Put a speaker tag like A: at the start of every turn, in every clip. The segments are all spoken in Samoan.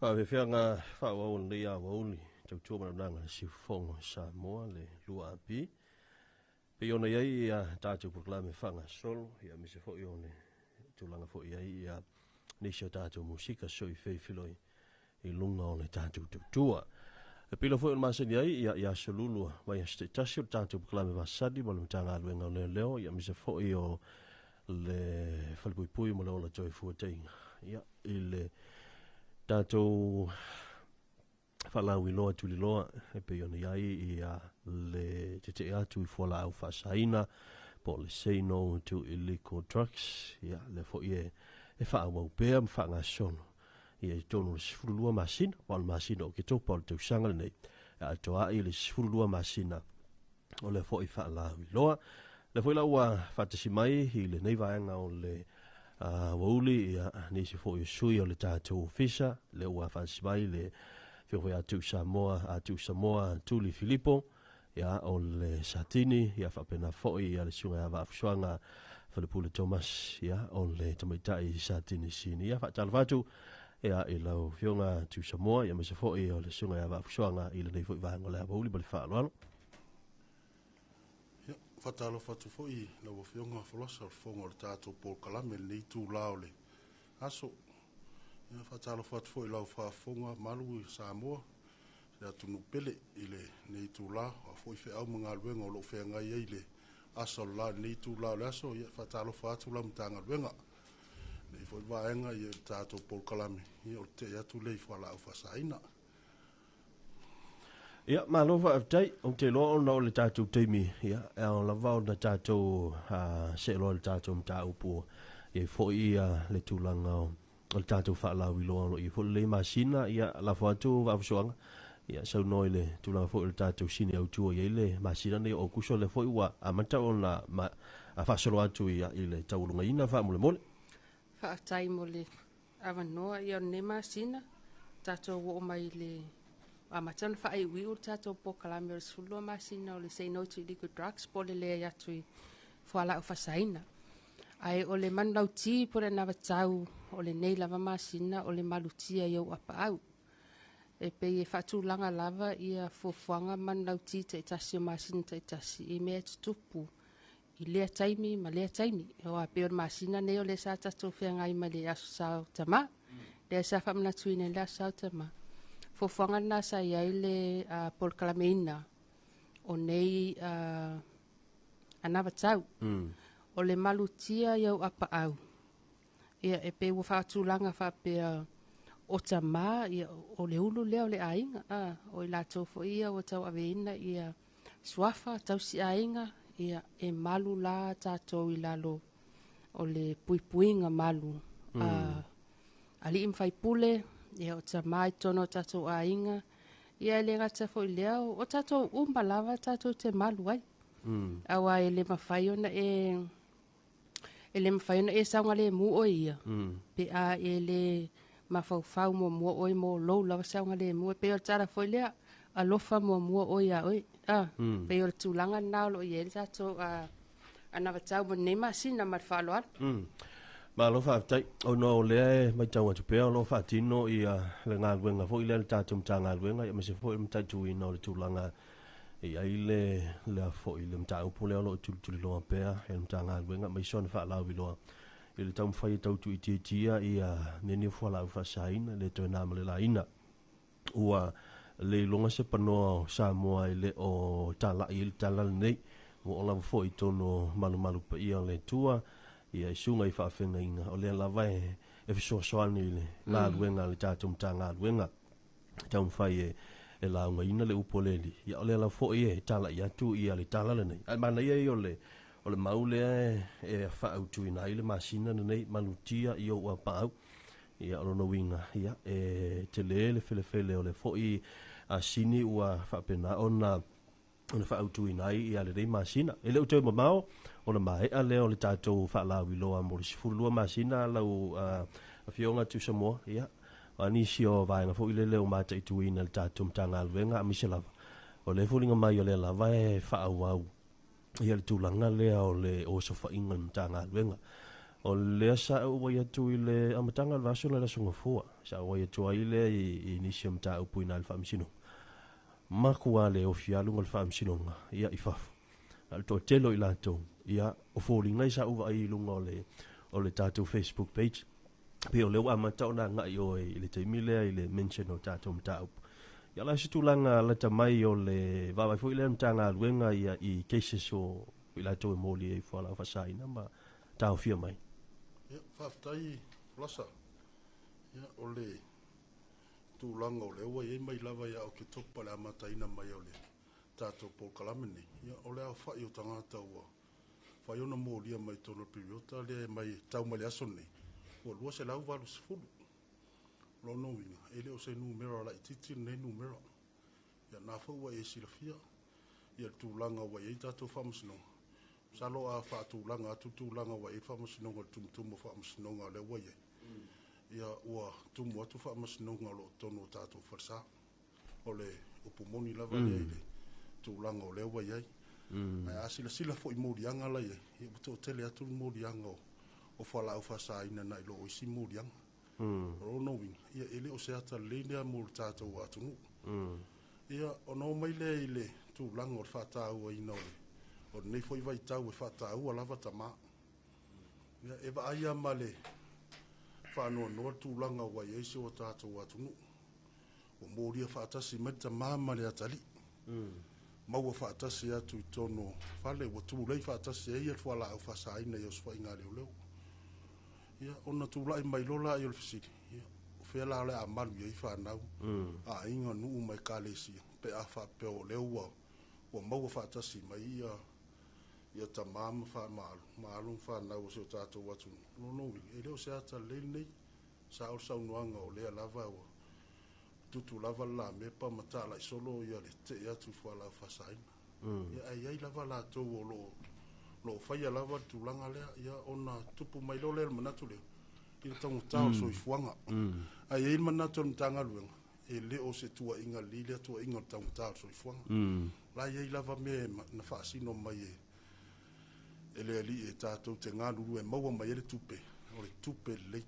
A: Faafeafeaga faaauau o lenei aoauli tautua ma le auaunaga a le Siufofoga o Samoa le 2AP. Pei ona i ai ia tatou polokalame faagasolo, ia aemaise foi o le tulaga foi i ai ia nisi o tatou musika soifeifiloi i luga o le tatou tautua. E pila foi o le masani ai ia i aso lulu mai aso taitasi o le tatou polokalame masani ma le Matagaluega o Leoleo, ia aemaise foi o le Falepuipui ma le Ola Toefuataiga, ia i le tatou faalauiloa tuliloa e pei ona i ai ia le tetee atu i fualaau faasaina po o le Say No to Illegal Drugs, ia lea foi e faaauau pea ma faagasolo ia i totonu o le 12 masina, po o le masina o Oketopa o le tausaga lenei e atoa ai le 12 masina o lea foi faalauiloa. Lea foi la ua faatasi mai i lenei vaega o le aoauli ia nisi foi o sui o le tatou ofisa, lea ua faatasi mai le afioga foi ia Tuisamoa, a Tuisamoa Tuli Filipo, ia o le Satini, ia faapena foi ia le susuga ia Vaafusuaga Falepule Thomas, ia o le tamaitai Satini Sini. Ia faatalofa atu ia i lau afioga Tuisamoa, ia aemaise foi o le susuga ia Vaafusuaga i lenei foi vaega o le aoauli ma le faaaloalo.
B: Ia, faatalofa atu foi i lau Afioga Folosa o le fofoga o le tatou polokalame i lenei itula o le aso. Ia, faatalofa atu foi i lau faafofoga malu i Samoa, le atunuu pele i lenei itula, o a foi feau ma galuega o lo o feagai ai i le aso o le la i lenei itula o le aso. Ia, faatalofa atu lau Matagaluega. Lenei foi vaega ia i le tatou polokalame, ia o le tetee atu lea i fualaau faasaina.
A: Ia, malo faafetai. Ou te iloa ona o le tatou taimi, ia, e ao lava ona tatou see loa i le tatou mataupu e i ai foi ia le tulaga o le tatou faalauiloa o lo o i ai foi lenei masina. Ia, lafo atu Vaafusuaga, ia, saunoa i le tulaga foi o le tatou sini autu o i ai le masina lenei o Aokuso, lea foi ua amata ona faasolo atu ia i le taualugaina faamolemole.
C: Faafetai mo le avanoa ia o lenei masina, tatou oo mai i le amata ona faaiuiu le tatou polokalame o le 12 masina o le Say No to Illegal Drugs po o le leai atu i fualaau faasaina. Ae o le manulauti po o le anavatau o lenei lava masina o le malutia i ou apaau. E pei e faatulaga lava ia fuafuaga manulauti taitasi o masina taitasi i mea e tutupu i lea taimi ma lea taimi. Aua pei o le masina nei o lea sa tatou feagai ma le Aso Sa o Tama, lea sa faamanatuina i le Aso Sa o Tama. Fuafuaga lena sa i ai le polokalameina o nei anavatau. O le malutia i au apaau, ia e pei ua faatulaga faapea o tama, ia, o le ulu lea o le aiga, o i latou foi ia ua tauaveina ia suafa, tausi aiga, ia e malu la tatou i lalo o le puipuiga malu a alii ma faipule, ia o tama i totonu o tatou aiga, ia e le gata foi i lea, o tatou uma lava tatou te malu ai. Aua e le mafai ona e e le mafai ona e saogalemu oe ia, pe a e le mafaufau muamua oe mo lou lava saogalemu. E pei o le tala foi lea, alofa muamua oe ia oe. Pei o le tulaga lena o lo o i ai le tatou anavatau mo lenei masina ma le faaaloalo.
A: Malo faafetai. Ona o lea e matau atu pea o lo o faatino ia le galuega foi lea a le tatou Matagaluega, aemaise foi o le mataituina o le tulaga E i ai le lea foi le mataupu lea o lo o tulituliloa pea e le Matagaluega aemaise ona faalauiloa i le taumafai e tau tuuitiitia ia mea nei o fualaau faasaina le toe na ma le laina. Ua le iloga se panoa o Samoa e le o talai ai le tala lenei. Ua oo lava foi i totonu o malumalu paia o le Atua ia i susuga i faafeagaiga o lea lava e fesoasoani i le galuega a le tatou Matagaluega. Taumafai e laugaina le upu a le Alii, ia o lea lava foi e talai atu ia le tala lenei. Ae manaia ia o le o le mau lea e faaautuina ai le masina lenei, malutia i ou apaau. Ia o lona uiga, ia e tele le felefele o le foi asini ua faapena ona ona faaautuina ai ia lenei masina. E le o toe mamao ona maea lea o le tatou faalauiloa mo le 12 masina lau Afioga Tuisamoa, ia, o a nisi o vaega foi lele o mataituina le tatou Matagaluega aemaise lava o le foliga mai o lea lava e faaauau ia le tulaga lea o le osofaiga i le Matagaluega. O lea sa ou auai atu i le amataga o le vaiaso lea i le Aso Gafua, sa ou auai atu ai lea i nisi o mataupu i ina i le Faamasinoga. Matua le ofi lava luga o le Faamasinoga, ia, i fafo. A o le toatele o i latou, ia, o foliga ia sa ou vaai i luga o le, o le tatou Facebook page, pei o lea ua amata ona agai oe i le taimi lea i le mention o tatou mataupu. Ia o le a se tulaga lata mai o le vaavaai foi lea a le Matagaluega ia i cases o i latou e moli ai i fualaau faasaina ma taofia mai?
B: Ia, faafetai Lasa. Ia, o le tulaga o lea ua i ai mai lava ia Oketopa le amataina mai o le tatou polokalame lenei, ia, o le aofai o tagata ua fai ona molia mai totonu o le piriota lea e mai tau mai le aso lenei, ua 280. O lona uiga, e le o se numera laitiiti lenei numera. Ia, na foi ua e silafia ia le tulaga ua i ai tatou faamasinoga. Masalo a faatulaga atu le tulaga ua i ai le faamasinoga i le tumutumu o faamasinoga lea ua i ai, ia ua tumu atu faamasinoga o lo o totonu o tatou falesa. O le upu moni lava lea i le tulaga o lea ua i ai. Ae a silasila foi i moliaga la i ai, ia ua toatele atu le moliaga o fualaau faasaina nai lo isi moliaga. O lona uiga, ia e le o se ata lelei lea mo le tatou atunuu. Ia, ona oo mai lea i le tulaga o le faatauaina o lenei foi vaitau e faataua lava tama. Ia, e vaai lava ma le faanoanoa le tulaga ua i ai si o tatou atunuu. Ua molia faatasi mai le tama ma le atalii. Maua faatasi atu i totonu o fale, ua tulei faatasi ai le fualaau faasaina i osofaiga a leoleo. Ia, ona tulai mai loa lea o le fesili, ia, o fea la o le a malu i ai fanau, aiga, nuu ma ekalesia, pe a faapea o lea ua maua faatasi mai ia tama ma ma alo ma fanau o si o tatou atunuu. O lona uiga, e le o se ata lelei lenei. Sa o le saunoaga o lea lava ua tutu lava le lamepa ma talai solo ia le tee atu i fualaau faasaina. Ia, ae i ai lava latou o lo o faia lava le tulaga lea, ia ona tupu mai loa lea le manatu lea i le taugata o le soifuaga. Ae i ai le manatu o le Matagaluega, e le o se tuuaiga lelei lea tuuaiga o le taugata o le soifuaga. La e i ai lava mea na faasino mai e le alii e tatou te galulue e maua mai ai le tupe, o le tupe lelei.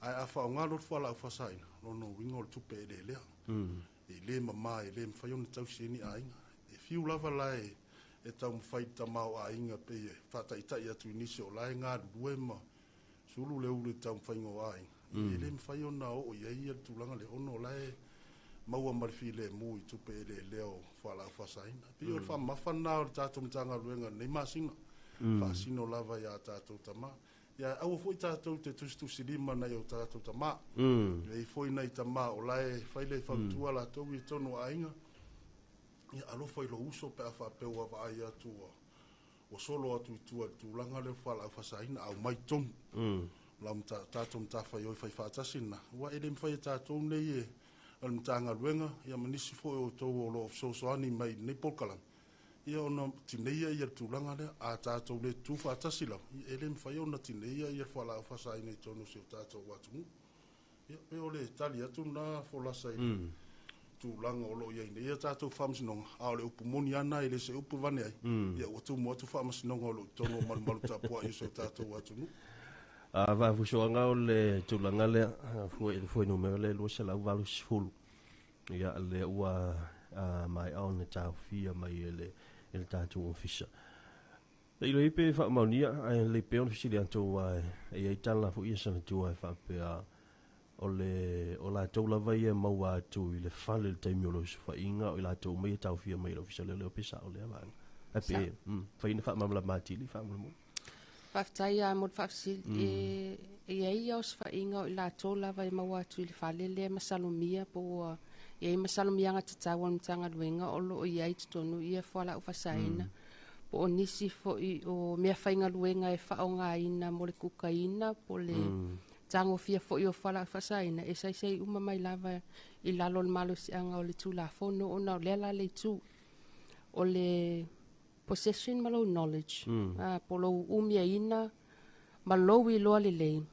B: Ae a faaaoga loa le fualaau faasaina, lona uiga o le tupe eleelea. E le mama, e le mafai ona tausi ai ni aiga. E fiu lava la e taumafai le tama o aiga pei e faataitai atu i nisi o la e galulue ma sulu le ulu i le taumafaiga o aiga. E le mafai ona oo i ai le tulaga lea, ona o la e maua ma le filemu i tupe eleelea o fualaau faasaina. E pei o le faamamafa lena o le tatou Matagaluega i lenei masina, faasino lava ia tatou tama. Ia, aua foi tatou te tusitusilima nai o tatou tama. E i foi nai tama o la e fai le fautua latou i totonu o aiga. Ia, alofa i lou uso pe a faapea ua vaai atu ua solo atu i tua i le tulaga lea o fualaau faasaina, aumai totonu. Lau tatou matafaioi fai faatasi lena, ua e le mafai e tatou nei e o le Matagaluega, ia ma nisi foi o outou o lo o fesoasoani mai i lenei polokalame, ia ona tineia ia le tulaga lea. A tatou le tutu faatasi lava, ia e le mafai ona tineia ia le fualaau faasaina i totonu o si o tatou atunuu. Ia, pei o le tali atu lena folasa i le tulaga o lo o i ai nei ia tatou faamasinoga, a o le upu moni lava lena e le se upu vane ai, ia ua tumu atu faamasinoga o lo o i totonu o malumalu tapuai o si o tatou atunuu.
A: A vaafusoaga o le tulaga lea, fua i le fuainumera lea 280, ia lea ua maea ona taofia mai e le tatou ofisa. Le iloa pe faamaonia, ae lelei pea ona fesili atu aua e i ai tala foi ia sanatua e faapea o le o latou lava ia e maua atu i le fale i le taimi o le osofaiga o i latou uma ia e taofia mai e le ofisa leoleo pe sao lea vaega. Ae pe mafai ona faamalamalama atili faamolemole.
C: Faafetai lava mo le faafesili. E i ai osofaiga o i latou lava e maua atu i le fale lea masalomia po ua i ai masalomiaga tatau a le Matagaluega o lo o i ai i totonu ia fualaau faasaina. Po o nisi foi o mea faigaluega e faaaogaina mo le kukaina po o le tagofia foi o fualaau faasaina, e saisai uma mai lava i lalo o le malosiaga o le Tulafono, ona o lea la le itu o le possession ma lou knowledge, po o lou umiaina ma lou iloa lelei.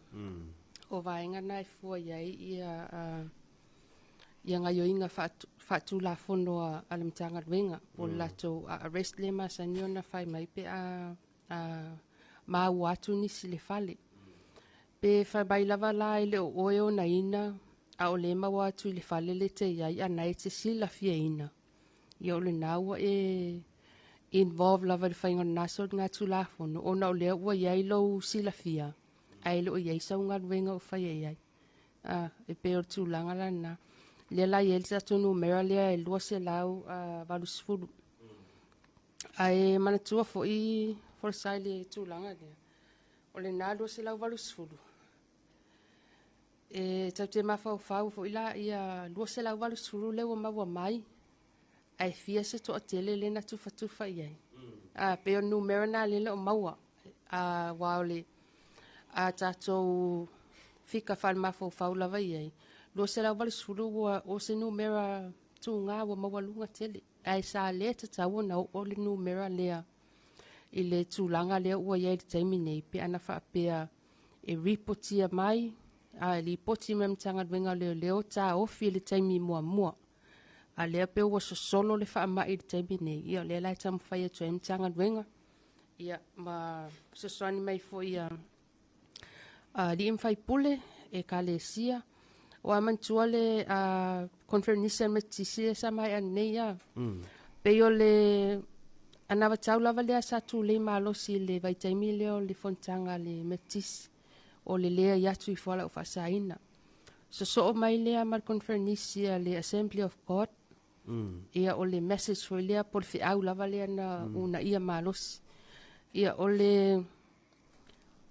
C: O vaega na e fua i ai ia ia gaioiga faatulafono a le Matagaluega po o le latou arrest lea masani ona fai mai pe a maua atu nisi i le fale. Pe fai mai lava la e le o oe e onaina, a o lea e maua atu i le fale lea e te i ai, a na e te silafiaina, ia o lena ua e involve lava i le faiga o lena soligatulafono, ona o lea ua i ai lou silafia, ae le o i ai sau galuega o faia i ai. A, e pei o le tulaga la lena. Lea la e i ai le tatou numera lea e 280. Ae manatua foi Folosai i le tulaga lea, o lena 280, e tatou te mafaufau foi la ia 280 lea ua maua mai, ae fia se toatele lea na tufatufa i ai. A, pei o le numera lena lea e le o maua. A, aua o le a tatou fika faale-mafaufau lava i ai, 280 ua o se numera tuga ua maualuga tele, ae sa le tatau ona oo le numera lea i le tulaga lea ua i ai i le taimi nei, pe ana faapea e ripotia mai, a e lipoti mai le Matagaluega o Leoleo taofi i le taimi muamua. A lea pe ua sosolo le faamai i le taimi nei, ia o lea la e taumafai atu ai le Matagaluega, ia ma fesoasoani mai foi a alii ma faipule, ekalesia. Ua manatua le conferenisi a le Metotisi lea sa maea nei a. Pei o le anavatau lava lea sa tulei malosi i le vaitaimi lea o le fonotaga a le Metotisi, o le leai atu i fualaau faasaina. Sosoo mai lea ma le conferenisi a le Assembly of God, ia o le message foi lea po o le feau lava lea na uunaia malosi. Ia o le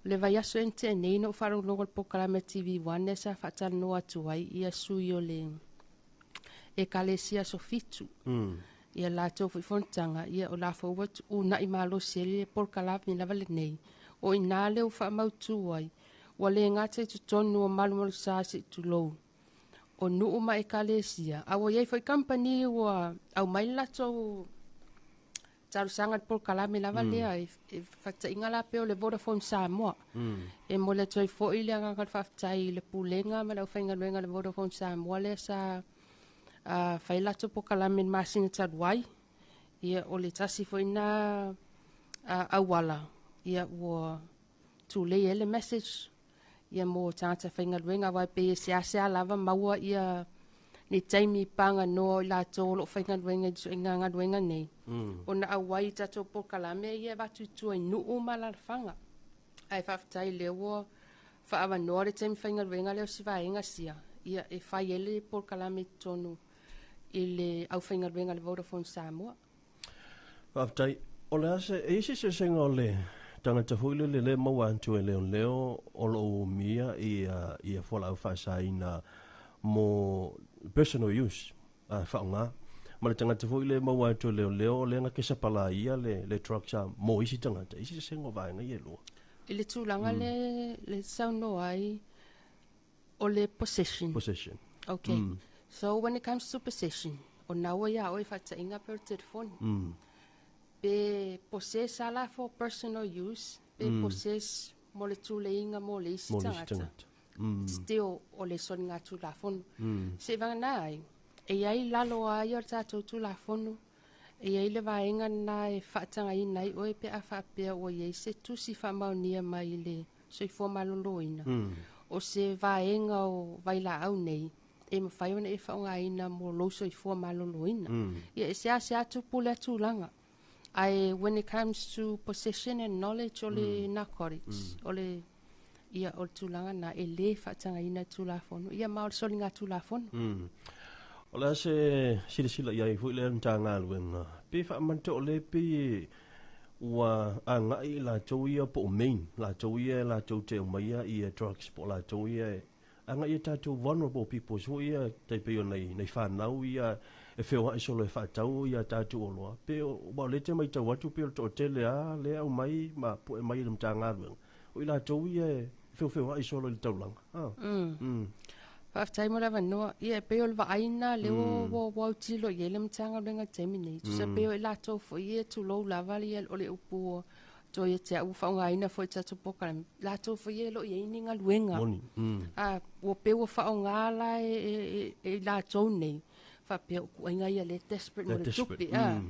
C: le vaiaso ea na tea nei na ou faalogologo i le polokalame a TV1 lea sa faatalanoa atu ai ia sui o le Ekalesia Aso Fitu. Ia latou foi fonotaga, ia o la foi ua uunai malosi ai le polokalame lava lenei. O i ina lea ua faamautu ai, ua le gata i totonu o malumalusa se i tulou, o nuu ma ekalesia, a ua i ai foi kamupani ua aumai le latou talosaga i le polokalame lava lea, e faataitaiga la pei o le Vodafone Samoa. E momoli atu ai foi le agaga o le faafetai i le Pulega ma le aufaigaluega a le Vodafone Samoa lea sa fai latou polokalame i le masina talu ai. Ia, o le tasi foi lena auala ia ua tulei ai le message ia mo tagata faigaluega, aua e pei e seasea lava maua ia ni taimi paganoa o i latou o lo o faigaluega i ituaiga galuega nei, ona auai i tatou polokalame ia e avatu i tua i nuu ma alaalafaga. Ae faafetai lea ua faaavanoa le taimi faigaluega lea o si vaega sia, ia e fai ai le polokalame i totonu i le aufaigaluega a le Vodafone Samoa.
A: Faafetai. O le a se, e i ai se eseesega o le tagata foi lele lea e maua atu e leoleo o lo o umia ia fualaau faasaina mo personal use, faaaoga, ma le tagata foi lea e maua atu e leoleo o lea na kesapalaia le drugs mo isi tagata. E i ai se eseesega o vaega ia e lua?
C: I le tulaga lea le saunoa ai, o le possession.
A: Possession.
C: Okay. So when it comes to possession, o na ua ia oe faataʻiga pe o le telefoni. Pe possess ala for personal use, pe possess mo le tuleiga mo le isi
A: Mo le isi
C: tagata.
A: tagata.
C: Still o le soligatulafono. Se i vagana ai, e i ai lalo a ia o le tatou tulafono, e i ai le vaega lena e faatagaina ai oe pe a faapea ua i ai se tusi faamaonia mai i le soifua maloloina. O se vaega o vailaau nei, e mafai ona e faaaogaina mo lou soifua maloloina. Ia e seasea tupu lea tulaga. Ae when it comes to possession and knowledge o le narcotics, o le ia o le tulaga na e lē faatagaina i tulafono, ia ma o le soligatulafono.
A: O le a se silasila i ai foi lea Matagaluega, pe faamanatua o lea pei ua agai i latou ia po o main, latou ia latou te aumaia ia drugs po o latou ia e agai i tatou vulnerable people foi ia tai pei o nai fanau ia e feoai solo e faatau ia tatou oloa. Pe o ua o lea te matau atu pei o le toatele lava lea aumai ma pue mai i le Matagaluega, o i latou ia e feofeoai solo i le taulaga.
C: Faafetai mo le avanoa. Ia e pei o le vaai lena lea ua ua autilo i ai le Matagaluega i le taimi nei. Tusa pei o i latou foi ia tulou lava ia o le upu ua toe ia te au ua faaaogaina foi i tatou polokalame, latou foi ia e le o i ai ni galuega.
A: Moni.
C: A, ua pei ua faaaoga la e i latou nei, faapea o ituaiga ia lea e desperate mo
A: They're
C: le
A: desperate.
C: tupe. A.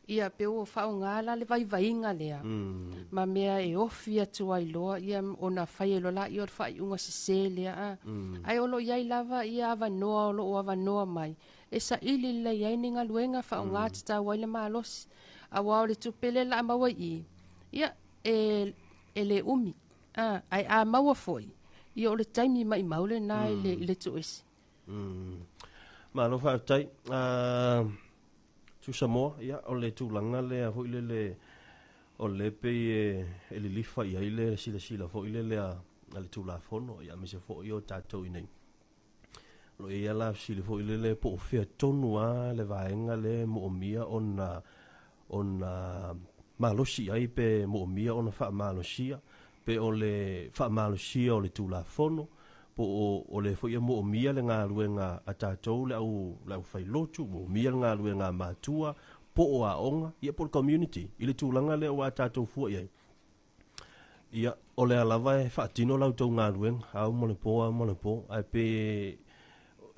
C: Ia pe ua faaaoga la le vaivaiga lea ma mea e ofi atu ai loa ia ona fai ai loa laia o le faaiuga sesē lea a. Ae o lo o i ai lava ia avanoa o lo o avanoa mai e saili lelei ai ni galuega faaaoga tatau ai le malosi. Aua o le tupe lea o le a maua i i, ia e, e le umi. A, ae a maua foi, ia o le taimi maimau lena i le, i le tuuese.
A: Malo faafetai. Tusamoa, ia, o le tulaga lea foi lele o le pei e lilifa i ai le silasila foi lele a le Tulafono, ia, aemaise foi o tatou i nei. O lo o i ai la fesili foi lele po o fea tonu lava le vaega lea e moomia ona malosi ai pe moomia ona faamalosia, pe o le faamalosia o le Tulafono, po o le foi e moomia le galuega a tatou le aufailotu, moomia le galuega a matua, po o aoga, ia po o le community, i le tulaga lea ua tatou fua i ai. Ia, o lea lava e faatino la outou galuega, ao ma le po, ao ma le po, ae pe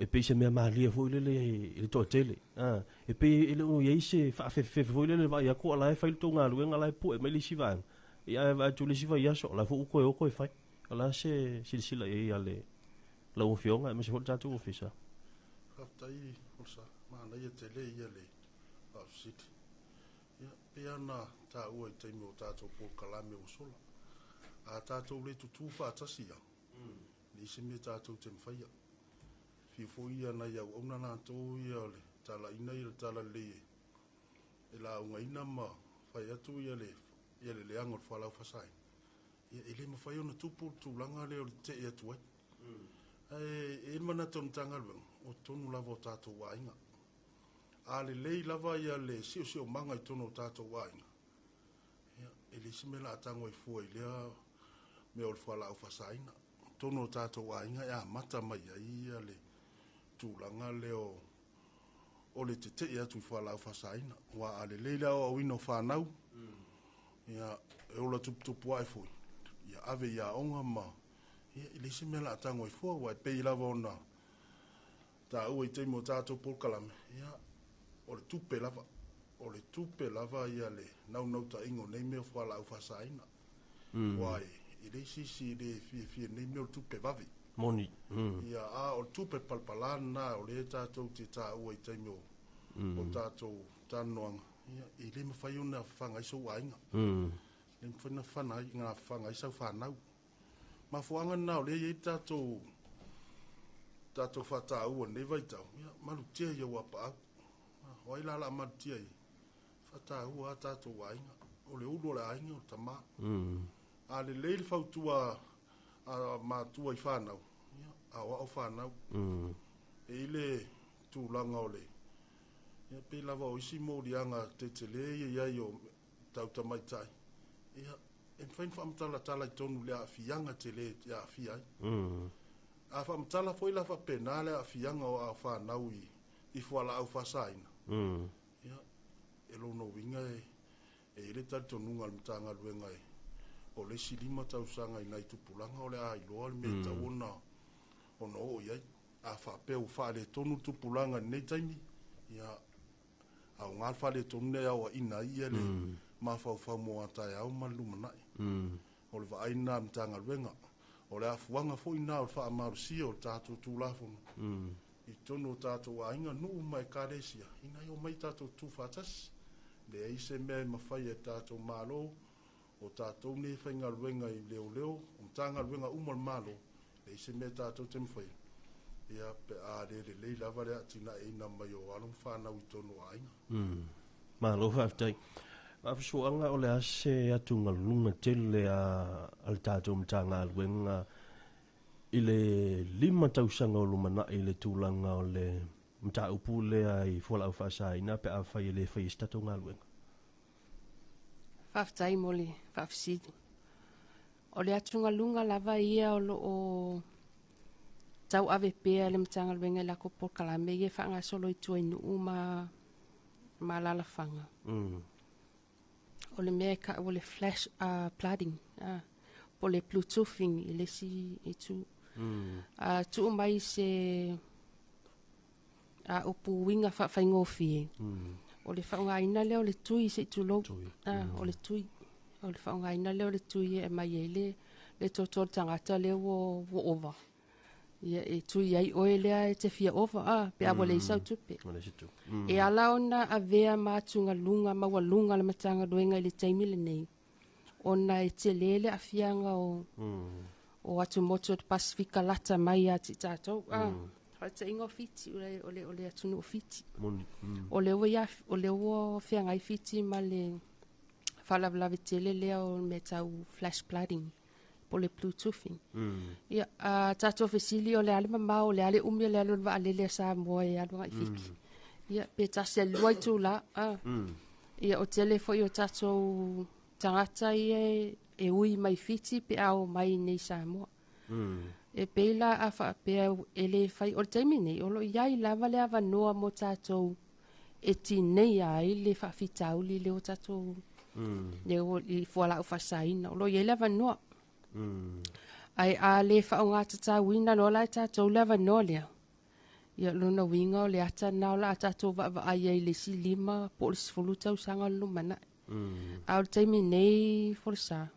A: e pei se mea malie foi lele i le toatele. E pei e le o i ai se faafefefefe foi lele vaai atu o la e fai le tou galuega, la e pue mai le isi vaega. Ia ae vaai atu le isi vaiaso, o la foi ua toe o toe fai. O la se silasila i ai a le lau Afioga aemaise foi le tatou ofisa.
B: Faafetai Folasaga, manaia tele ia le faafesili. Ia, pei lava ona taua i taimi o tatou polokalame ua sola, a tatou le tutū faatasi ia, leai se mea tatou te mafaia. Fiu foi ia nai auauna latou ia o le talaina ia le talalelei e laugaina ma fai atu ia le ia le leaga o le fualaau faasaina, ia e le mafai ona tupu le tulaga lea o le tetee atu ai. Ae e i ai le manatu o le Matagaluega, o totonu lava o tatou aiga. A lelei lava ia le siosiomaga i totonu o tatou aiga, ia, e leai se mea o le a tago ai fua i lea mea o le fualaau faasaina. O totonu o tatou aiga e amata mai ai ia le tulaga lea o le tetee atu i fualaau faasaina. Aua a lelei le aoaoina o fanau, ia, e ola tuputupu ae foi, ia ave i aoga ma, ia, e leai se mea o le a tago ai fua, aua e pei lava ona taua i taimi o tatou polokalame, ia, o le tupe lava. O le tupe lava ia le naunautaiga o nei mea o fualaau faasaina. Aua e leai se isi e le fiafia i nei mea o le tupe vave.
A: Moni.
B: Ia, a o le tupe palapala lena o lea tatou te taua i taimi o tatou talanoaga, ia, e le mafai ona fafaga ai sou aiga. E le mafai ona fafaga ai sau fanau. Mafuaaga lena o lea e i ai le tatou faataua i lenei vaitau, ia, malutia i ou apaau. O ai la o le a malutia i ai? Faataua lava tatou aiga. O le ulu o le aiga o le tama. A lelei le fautua a matua i fanau, ia, aoao fanau. E i ai le tulaga o le, ia, pei lava o isi moliaga tetele ia i ai o tau tamaitai, ia, e mafai ona faamatalatala i totonu i le aafiaga tele e aafia ai. A faamatala foi la faapena le aafiaga o a fanau i fualaau faasaina, ia, e lona uiga e i ai le talitonuga a le Matagaluega o le isi 5 tausaga i nai tupulaga o le a iloa le mea e tatau ona oo i ai. A faapea ua faaletonu le tupulaga i lenei taimi, ia, aoga le faaletonu lea e aoaina ai ia le mafaufau mo a taeao ma le lumanai. O le vaai lena a le Matagaluega. O le afuaga foi lena o le faamalosia o le tatou Tulafono i totonu o tatou aiga, nuu ma ekalesia, ina ia omai tatou tutufaatasi. Leai se mea e mafai e tatou Malo, o tatou nei faigaluega i leoleo, o Matagaluega uma o le Malo, leai se mea tatou te mafaia, ia, pe a le lelei lava le atinaeina mai o alo ma fanau i totonu o aiga.
A: Malo faafetai. Vaafusuaga o le a se atugaluga tele a le tatou Matagaluega i le 5 tausaga o lumanai i le tulaga o le mataupu lea i fualaau faasaina pe afai e le faia se tatou galuega.
C: Faafetai mo le faafesili. O le atugaluga lava ia o lo o tauave pea e le Matagaluega i latou polokalame ia e faagasolo i tua i nuu ma alaalafaga. O le mea e taua o le flash flooding, po o le bluetoothing i le isi itu. Tuu mai se upu uiga faafaigofie. O le faaaogaina lea o le tui se i tulou. Ah, o le tui. O le faaaogaina lea o le tui e aumai ai le toto o le tagata lea ua ova. Ia, e tui ai oe lea e te fia ova, ah, pe a ua leai sau tupe. E ala ona avea ma atugaluga maualuga le Matagaluega i le taimi lenei, ona e tele le aafiaga o atumotu o le Pasefika lata mai ia te i tatou. Ah, faataitaiga o Fiti, o le atunuu o Fiti. O lea ua feagai Fiti ma le faalavelave tele lea o le mea tau flash flooding po o le bluetoothing. Ia, a tatou fesili o le a le mamao, o le a le umi o le alu o le vaalele a Samoa e alu agai Fiti. Ia, pe tasi a lua itula. Ah. Ia, o tele foi o tatou tagata ia e ui mai Fiti pe a o mai nei Samoa. E pei la a faapea e le fai, o le taimi nei, o lo o i ai lava le avanoa mo tatou e tineia ai le faafitauli lea o tatou lea ua i fualaau faasaina. O lo o i ai le avanoa. Ae a le faaaoga loa la e tatou le avanoa lea, ia lona uiga o le ata lena o le a tatou vaavaai ai i le isi 5 po o le 10 tausaga o le lumanai. A o le taimi nei Folasa,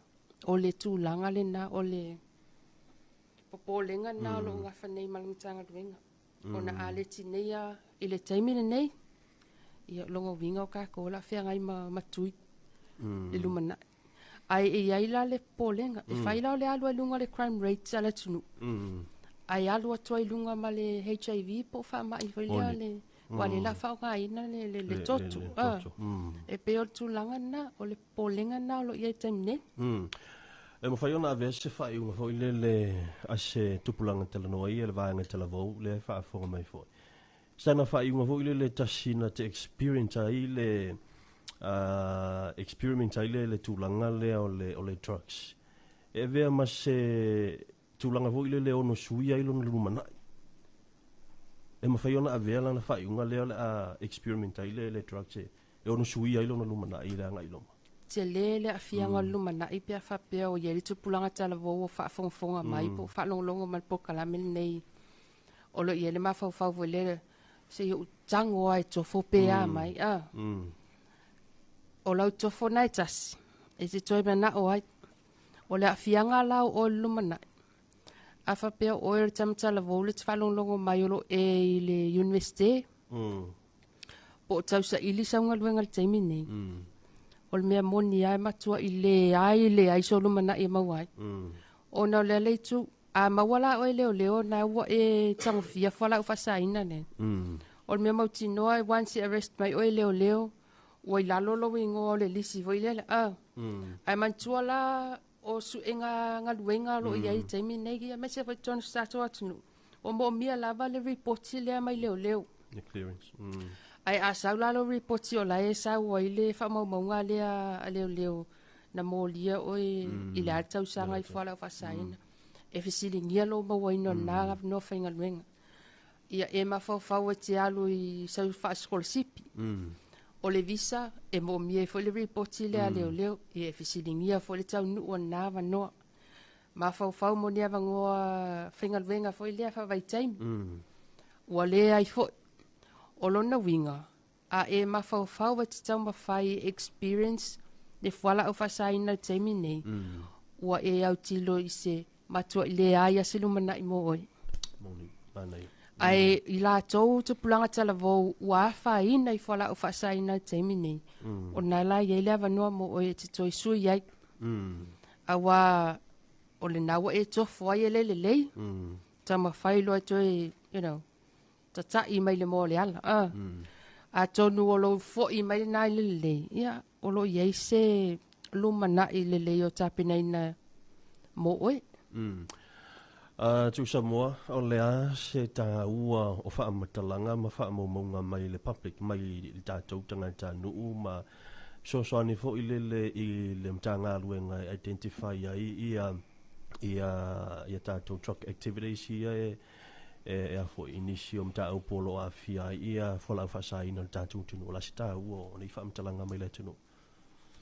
C: o le tulaga lena o le popolega lena o lo o gafa nei ma le Matagaluega. Ona a le tineia i le taimi lenei, ia lona uiga o tatou o le a feagai ma tui le lumanai. Ae e i ai la le popolega, e fai la o le alu ai luga le crime rate a le atunuu. Ae alu atu ai luga ma le HIV po o faamai foi lea le ua le la faaaogaina le toto. Ah. E pei o le tulaga lena, o le popolega lena o lo o i ai i le taimi nei.
A: E mafai ona avea se faaiuga foi lele a se tupulaga talanoa ia le vaega talavou lea e faafofoga mai foi. Sana faaiuga foi lele tasi na te experience ai le experiment ai le tulaga lea o le drugs. E avea ma se tulaga foi lele ono suia ai lona lumanai. E mafai ona avea lana faaiuga lea o le a experiment ai le drugs e ono suia ai lona lumanai i le agai loma.
C: Tele le aafiaga o le lumanai pe a faapea o i ai le tupulaga talavou o faafogafoga mai po o faalogologo mai le polokalame lenei. O lo o i ai le mafaufau foi lea, se i ou tago lava e tofo pe a mai. Ah. O lau tofo na e tasi, e te toe manao ai. O le aafiaga la o oe i le lumanai. A faapea o oe o le tamatalavou le te faalogologo mai o lo o e i le universite, po o tausaili sau galuega i le taimi nei. O le mea moni lava e matuai leai leai sou lumanai e maua ai. Ona o le ala itu, a maua la oe leoleo na ua e tagofia fualaau faasaina lea. O le mea mautinoa e once e arrest mai oe leoleo, ua i lalo lou igoa o le lisi foi lea. Ah. Ae manatua la o suega galuega o lo o i ai i le taimi nei, aemaise foi totonu o si tatou atunuu. Ua moomia lava le ripoti lea mai leoleo.
A: The clearance.
C: Ae a sau la lou ripoti o la e sau ai le faamaumauga lea a leoleo na molia oe i le a le tausaga i fualaau faasaina. E fesiligia lou mauaina o lena avanoa faigaluega. Ia e mafaufau e te alu i sau faasikolasipi. O le visa e moomia ai foi le ripoti lea a leoleo, ia e fesiligia foi le taunuu o lena avanoa. Mafaufau mo ni avanoa faigaluega foi lea faavaitaimi. Ua leai foi. O lona uiga, a e mafaufau e te taumafai e experience le fualaau faasaina i le taimi nei, ua e autilo i se matuai leai a se lumanai mo oe.
A: Moni, manaia.
C: Ae i latou tupulaga talavou ua afaina i fualaau faasaina i le taimi nei, o lena la e i ai le avanoa mo oe e te toe sui ai. Aua o lena ua e tofo ai e le lelei, taumafai loa e toe, tatai mai le moa o le ala. Ah. Atonu o lou foi mai lena i le lelei, ia, o lo o i ai se lumanai lelei o tapenaina mo oe.
A: Tuisamoa, o le a se taua o faamatalaga ma faamaumauga mai le public mai i le tatou tagatanuu ma fesoasoani foi lele i le Matagaluega e identify ai ia tatou drug activities ia e a foi i nisi o mataupu o lo o aafia ai ia fualaau faasaina o le tatou atunuu. O le a se taua o nei faamatalaga mai le atunuu?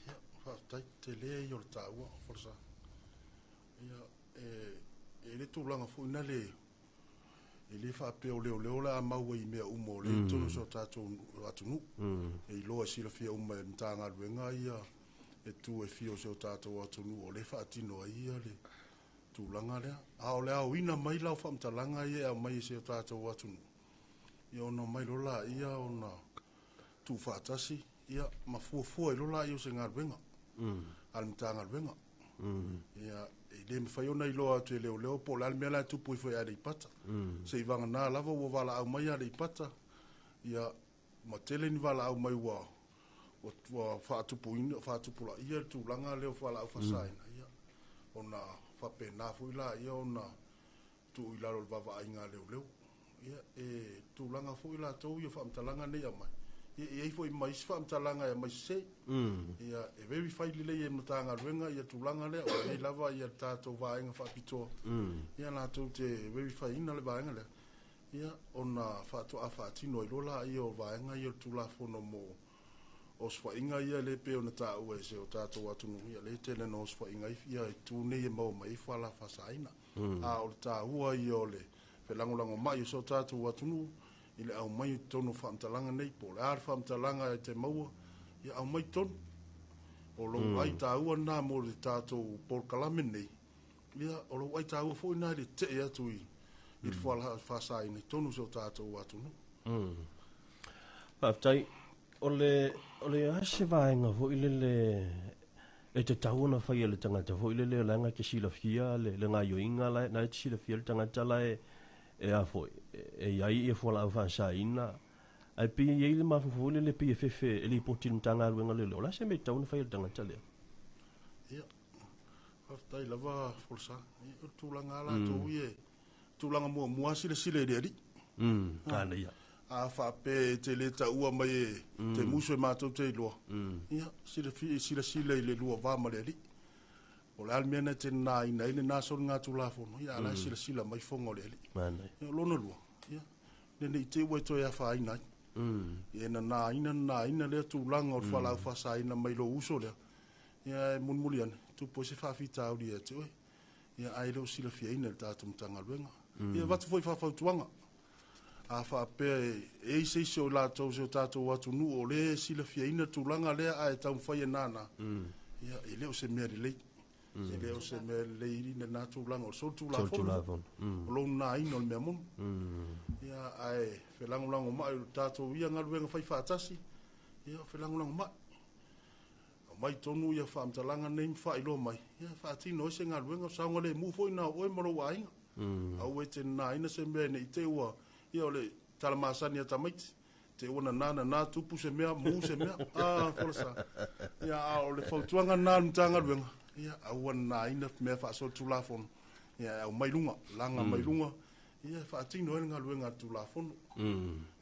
B: Ia, faafetai tele ia o le taua Folasa. Ia, e le tulaga foi na le e le faapea o leoleo le a maua i mea uma o le tonu. o si o tatou atunuu. E iloa e silafia uma e le Matagaluega ia e tu e fia o si o tatou atunuu o lea e faatino ai ia le tulaga lea. A o le aoina mai la o faamatalaga ia e aumai e si o tatou atunuu, ia ona omai loa laia ona tuufaatasi ia ma fuafua ai loa laia o se galuega a le Matagaluega. Ia, e le mafai ona iloa atu e leoleo po o le a le mea la e tupu ifo i Aleipata. Seivagana lava ua valaau mai Aleipata, ia, ma tele ni valaau mai ua faatupuina, faatupulaia le tulaga lea o fualaau faasaina, ia, ona faapena foi laia ona tuu i lalo o le vaavaaiga a leoleo. Ia, e tulaga foi latou ia faamatalaga nei e aumai, ia, e i ai foi ma isi faamatalaga e aumai sese. Ia, e verify lelei e le Matagaluega ia tulaga lea, o i ai lava ia le tatou vaega faapitoa, ia latou te verify ina le vaega lea, ia, ona faatoa faatino ai loa laia o vaega ia o le Tulafono mo osofaiga ia lea e pei ona taua e si o tatou atunuu, ia lea e tele ina osofaiga ai ia itu nei e maua mai ai fualaau faasaina. A o le taua ia o le felagolagomai o si o tatou atunuu i le aumai i totonu o faamatalaga nei, po o le a le faamatalaga e te maua, ia aumai i totonu. O lou ai taua lena mo le tatou polokalame nei, ia o lou ai taua foi lena i le tetee atu i le fualaau faasaina i totonu o si o tatou atunuu.
A: Faafetai. O le, o le a se vaega foi lele e tatau ona faia e le tagata foi lele leaga e te silafia le, le gaoioiga la, na e te silafia le tagata la e, e a foi, e i ai ia fualaau faasaina, ae pei e i ai le mafaufau foi lele pei e fefe e lipoti i le Matagaluega o Leoleo. O le a se mea e tatau ona faia e le tagata lea?
B: Ia, faafetai lava Folasaga. Ia, o le tulaga lava latou ia e tulaga muamua lava silasila i le alii.
A: Manaia.
B: A faapea e te le taua mai e te musu e matou te iloa, ia, silasila i le lua va ma le alii. O le a le mea na e te nanaina ai lena soligatulafono, ia, a o la e silasila mai fofoga o le alii.
A: Manaia.
B: Ia, o lona lua, ia, ina ne i te i ua e toe afaina ai. Ia e nanaina, nanaina lea tulaga o le fualaau faasaina mai lou uso lea, ia, e mulimuli ane, tupu ai se faafitauli ia te oe. Ia, ae le o silafiaina e le tatou Matagaluega. Ia, avatu foi faafautuaga. A faapea e i ai se isi o i latou o si o tatou atunuu o lea e silafiaina le tulaga lea ae taumafai e nana, ia, e le o se mea lelei. E le o se mea lelei i lena tulaga o le solitulafono. O lou nanaina o le mea moni. Ia, ae felagolagomai o le tatou ia galuega faifaatasi, ia, felagolagomai. Aumai tonu ia faamatalaga nei ma faailoa mai, ia faatino ai se galuega, o saogalemu foi na o oe ma lou aiga. Aua e te nanaina se mea ne i te i ua, ia o le tala masani a tamaiti, te ua nana nana tupu se mea, mu se mea, a Folasaga. Ia, a o le fautuaga lena a le Matagaluega, ia aua nanaina mea faasolitulafono, ia e aumai luga, laga mai luga, ia e faatino ai le galuega a le Tulafono.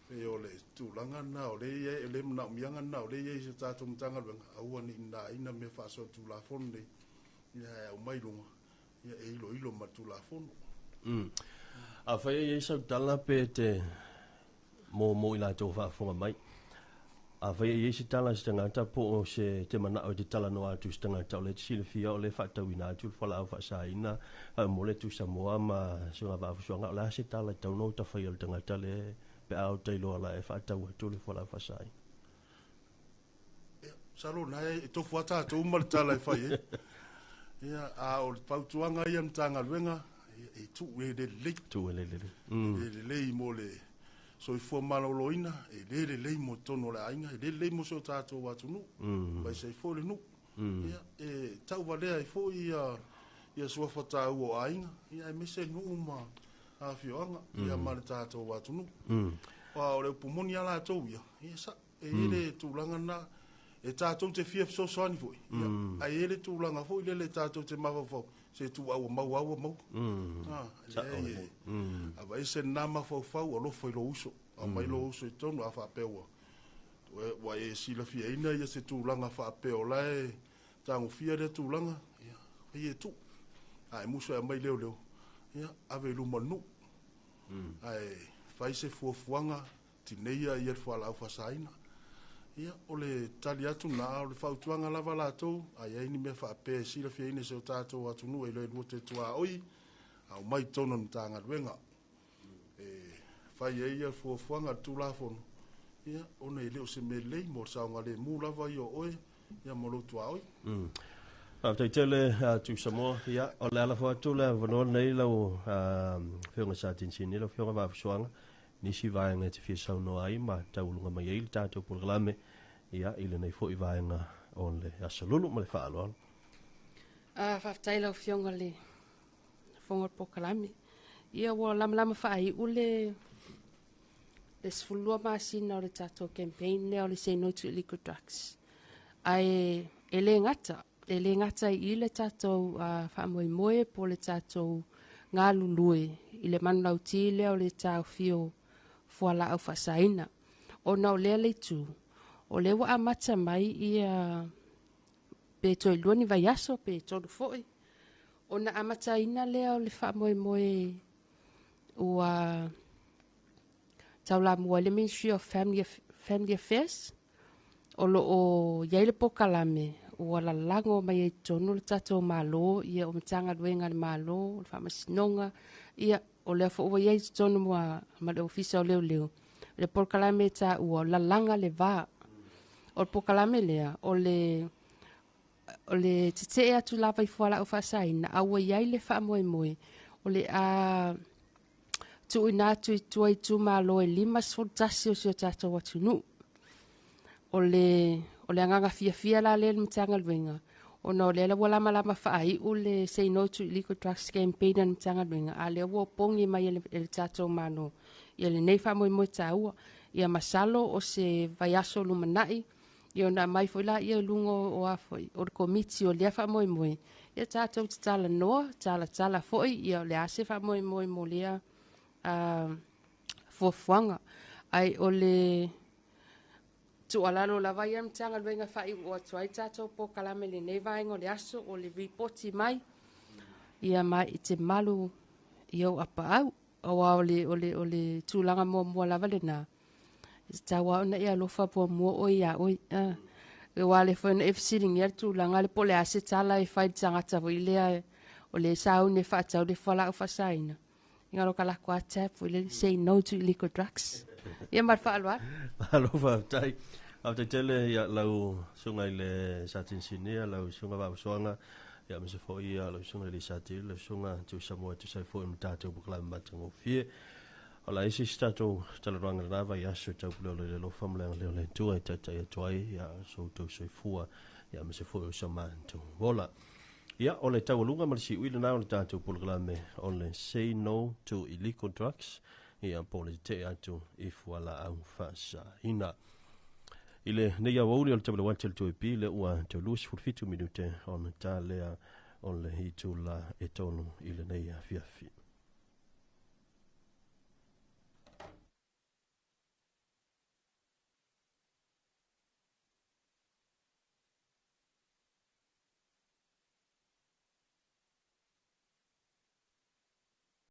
B: Pei o le tulaga lena o lea e i ai, o le manaomiaga lena o lea e i ai i se tatou Matagaluega, aua ne i nanaina mea faasolitulafono nei, ia ae aumai luga, ia e iloilo ma le Tulafono.
A: Afai e i ai sau tala pe te mo i latou faafofoga mai, afai e i ai se tala a se tagata po o se te manao e te talanoa atu i se tagata o lea e te silafia o lea e faatauina atu le fualaau faasaina mo le Tuisamoa ma se vaafusuaga, o le a se tala e tatau ona uta faia e le tagata lea pe a uta iloa la e faatau atu le fualaau faasaina?
B: Ia, masalo o lena e tofu lava tatou ma le tala e fai ai. Ia, a o le fautuaga ia a le Matagaluega, e tuu e le lelei.
A: Tuu e le lelei.
B: E le lelei mo le soifua maloloina, e le lelei mo totonu o le aiga, e le lelei mo si o tatou atunuu, aemaise ai foi le nuu. Ia, e tauvalea ai foi ia suafa taua o aiga, ia aemaise nuu ma afioaga, ia ma le tatou atunuu. Aua o le upu moni lava latou ia, ia sa, e i ai le tulaga lena, e tatou te fia fesoasoani foi, ia, ae i ai le tulaga foi lele tatou te mafaufau, se ituau ua maua ua maua. Leai, e aveese lena mafaufau, alofa i lou uso, aumai lou uso i totonu, a faapea ua e silafiaina ia se tulaga faapea o la e tagofia lea tulaga, ia, fai e tuu. A e musu e aumai leoleo, ia, ave i luma o le nuu. Ae fai se fuafuaga, tineia ia le fualaau faasaina. Ia, o le tali atu na, o le fautuaga lava latou, a i ai ni mea faapea e silafiaina e si o tatou atunuu e le lua te tuaoi, aumai totonu o le Matagaluega. E fai ai ia fuafuaga a le Tulafono, Ia, ona e le o se mea lelei mo le saogalemu lava ia o oe, ia ma lou tuaoi.
A: Faafetai tele Tuisamoa. Ia, o le ala fo atu le avanoa lenei lau Afioga Sa Tinisini, lau Afioga Vaafusuaga, nisi vaega e te fia saunoa ai ma taualuga mai ai le tatou polokalame, ia, i lenei foi vaega o le aso Lulu ma le faaaloalo.
C: Faafetai lau Afioga le fofoga o le polokalame. Ia ua lamalama faaiu le 12 masina o le tatou campaign lea o le Say No to Illegal Drugs. Ae e le gata i le tatou faamoemoe po o le tatou galulue i le manulauti lea o le taofia o fualaau faasaina. Ona o lea le itu, o lea ua amata mai ia pe toe 2 ni vaiaso pe 3 foi, ona amataina lea o le faamoemoe ua taulamua i le Ministry of Family Affairs, o lo o i ai le polokalame ua lalago mai ai totonu le tatou Malo, ia o Matagaluega a le Malo, o le Faamasinoga, ia o lea foi ua i ai i totonu ma le Ofisa o Leoleo, le polokalame e taua o Lalaga le Va. O le polokalame lea, o le tetee atu lava i fualaau faasaina, a ua i ai le faamoemoe o le a tuuina atu i tua i itumalo e 51 o si o tatou atunuu. O le agaga fiafia la lea i le Matagaluega, ona o lea ua lamalama faaiu le Say No to Illegal Drugs campaign a le Matagaluega, a lea ua opogi mai e le tatou Malo ia lenei faamoemoe taua. Ia masalo o se vaiaso lumanai, ia ona aumai foi la ia i luga o a foi o le komiti o lea faamoemoe, ia tatou te talanoa talatala foi ia o le a se faamoemoe mo lea fuafuaga. Ai o le tuualalo lava ia Matagaluega faaiu atu ai tatou polokalame lenei vaega o le aso, o le ripoti mai ia ma i te malu i ou apaau, aua o le tulaga muamua lava lena e tatau lava ona e alofa muamua oe iā oe. Aua le foi na e fesiligia le tulaga le po o le a se tala e fai i le tagata foi lea o le sauni e faatau le fualaau faasaina. Ia lo kalako a tap foi le Say No to Illegal Drugs. Ia ma le faaaloalo.
A: Malo faafetai. Faafetai tele ia lau susuga i le Sa Tinisinia, lau susuga Vaafusuaga, ia aemaise foi ia lau susuga i le Satili, lau susuga Tuisamoa e tusa ai foi ma tatou polokalame matagofie. O la isi si tatou talanoaga lena vaiaso taupule o le alofa ma le agalelei o le Atua e taitai atu ai ia so outou soifua, ia aemaise foi o so matou ola. Ia, o le taualuga ma le siui lena o le tatou polokalame o le Say No to Illegal Drugs, ia po o le tetee atu i fualaau faasaina. I lenei aoauli o le tamalewati le tuepi le ua tau 27 minute ona ta lea o le itula e 3 i lenei afiafi.